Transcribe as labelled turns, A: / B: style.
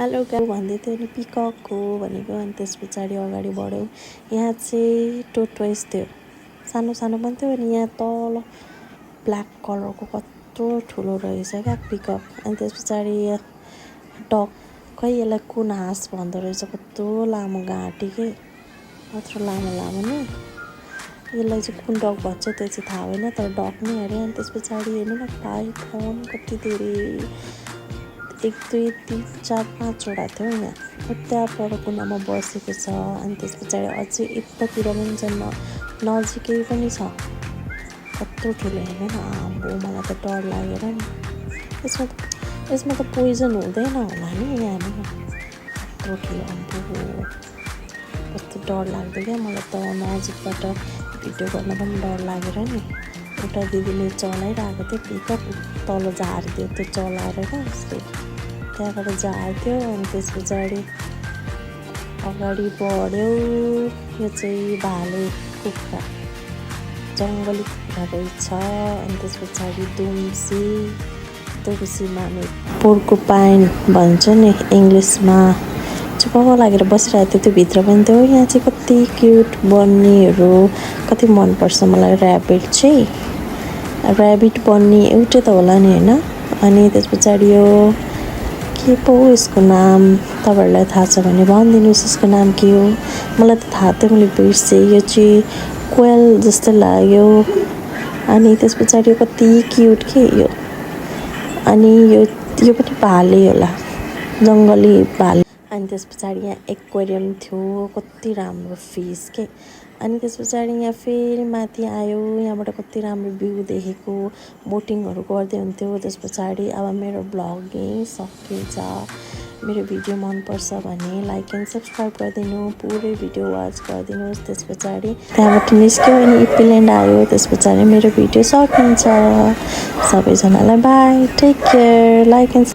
A: Hello गाई भन्दै थियो नि पिकक हो भनेको। अनि त्यस पछाडि अगाडि बढ्यौँ। यहाँ चाहिँ टोटवाइस थियो, सानो सानो पनि थियो। अनि यहाँ तल ब्ल्याक कलरको कत्रो ठुलो रहेछ क्या पिकक। अनि त्यस पछाडि डक, खै यसलाई कुन हाँस भन्दो रहेछ, कत्रो लामो घाँटी के, कत्रो लामो लामो नि। यसलाई चाहिँ कुन डग भन्छ त्यो चाहिँ थाहा भएन, तर डग नै अरे। अनि त्यस पछाडि हेर्नु न पाइथन कति धेरै, 1 2 3 4 5 वटा थियो यहाँ। उता पर कुनामा बसेको छ। अनि त्यस पछाडि अझै यतातिर पनि छ, नजिकै पनि छ। कत्रो ठुलो हेर्नु न, आम्बो मलाई त डर लागेर नि। यसमा त पोइजन हुँदैन होला नि, यहाँ हेर्नु न कत्रो ठुलो, आम्बो कस्तो डर लाग्यो क्या मलाई त। नजिकबाट भिडियो गर्न पनि डर लागेर नि। एउटा दिदीले चलाइरहेको थियो पिकअप, तल झारिदियो त्यो चलाएर क्या उसले, त्यहाँबाट झार्थ्यो। अनि त्यस पछाडि अगाडि बढ्यो। यो चाहिँ भाले कुखुरा, जङ्गली कुखुरा रहेछ। अनि त्यस पछाडि दुम्सीमा हामी पोर्कुपाइन भन्छ नि इङ्ग्लिसमा, चुप्प लागेर बसिरहेको थियो। त्यो भित्र पनि थियो। यहाँ चाहिँ कति क्युट बन्नीहरू, कति मनपर्छ मलाई ऱ्याबिट बन्नी एउटै त होला नि होइन। अनि त्यस पछाडि यो के पो यसको नाम, तपाईँहरूलाई थाहा छ भने भनिदिनुहोस् यसको नाम के हो। मलाई त थाहा थियो, मैले बिर्सेँ। यो चाहिँ कोयल जस्तो लाग्यो। अनि त्यस पछाडि कति क्युट के यो। अनि यो पनि भाले होला, जङ्गली भाले। अनि त्यस पछाडि यहाँ एक्वेरियम थियो, कति राम्रो फिस के। अनि त्यस पछाडि यहाँ फेरि माथि आयो, यहाँबाट कति राम्रो भ्यू देखेको, बोटिङहरू गर्दै हुन्थ्यो। त्यस पछाडि अब मेरो भ्लगिङ सकिन्छ। मेरो भिडियो मनपर्छ भने लाइक एन्ड सब्सक्राइब गरिदिनु, पुरै भिडियो वाच गरिदिनुहोस्। त्यस पछाडि त्यहाँबाट निस्क्यो अनि इप्पील्यान्ड आयो। त्यस पछाडि मेरो भिडियो सकिन्छ। सबैजनालाई bye, take care, like and